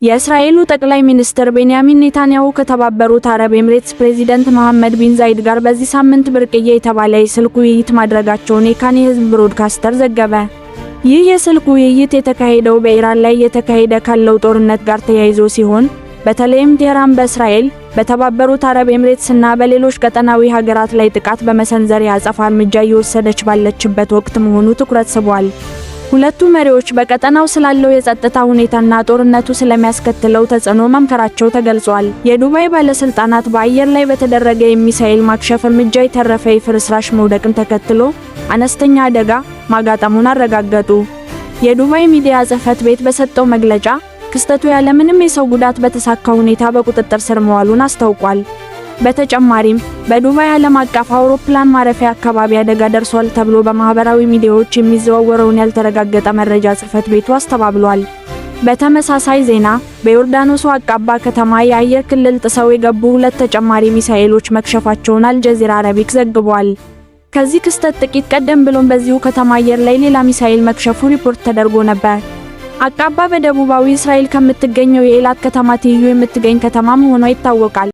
የእስራኤሉ ጠቅላይ ሚኒስትር ቤንያሚን ኔታንያሁ ከተባበሩት አረብ ኤምሬትስ ፕሬዚደንት መሐመድ ቢን ዛይድ ጋር በዚህ ሳምንት ብርቅዬ የተባለ የስልክ ውይይት ማድረጋቸውን የካን የህዝብ ብሮድካስተር ዘገበ። ይህ የስልክ ውይይት የተካሄደው በኢራን ላይ እየተካሄደ ካለው ጦርነት ጋር ተያይዞ ሲሆን፣ በተለይም ቴህራን በእስራኤል፣ በተባበሩት አረብ ኤምሬትስ እና በሌሎች ቀጠናዊ ሀገራት ላይ ጥቃት በመሰንዘር የአጸፋ እርምጃ እየወሰደች ባለችበት ወቅት መሆኑ ትኩረት ስቧል። ሁለቱ መሪዎች በቀጠናው ስላለው የጸጥታ ሁኔታና ጦርነቱ ስለሚያስከትለው ተጽዕኖ መምከራቸው ተገልጿል። የዱባይ ባለስልጣናት በአየር ላይ በተደረገ የሚሳኤል ማክሸፍ እርምጃ የተረፈ የፍርስራሽ መውደቅን ተከትሎ አነስተኛ አደጋ ማጋጠሙን አረጋገጡ። የዱባይ ሚዲያ ጽሕፈት ቤት በሰጠው መግለጫ ክስተቱ ያለምንም የሰው ጉዳት በተሳካ ሁኔታ በቁጥጥር ስር መዋሉን አስታውቋል። በተጨማሪም በዱባይ ዓለም አቀፍ አውሮፕላን ማረፊያ አካባቢ አደጋ ደርሷል ተብሎ በማህበራዊ ሚዲያዎች የሚዘዋወረውን ያልተረጋገጠ መረጃ ጽሕፈት ቤቱ አስተባብሏል። በተመሳሳይ ዜና በዮርዳኖሱ አቃባ ከተማ የአየር ክልል ጥሰው የገቡ ሁለት ተጨማሪ ሚሳኤሎች መክሸፋቸውን አልጀዚራ አረቢክ ዘግቧል። ከዚህ ክስተት ጥቂት ቀደም ብሎም በዚሁ ከተማ አየር ላይ ሌላ ሚሳኤል መክሸፉ ሪፖርት ተደርጎ ነበር። አቃባ በደቡባዊ እስራኤል ከምትገኘው የኤላት ከተማ ትይዩ የምትገኝ ከተማ መሆኗ ይታወቃል።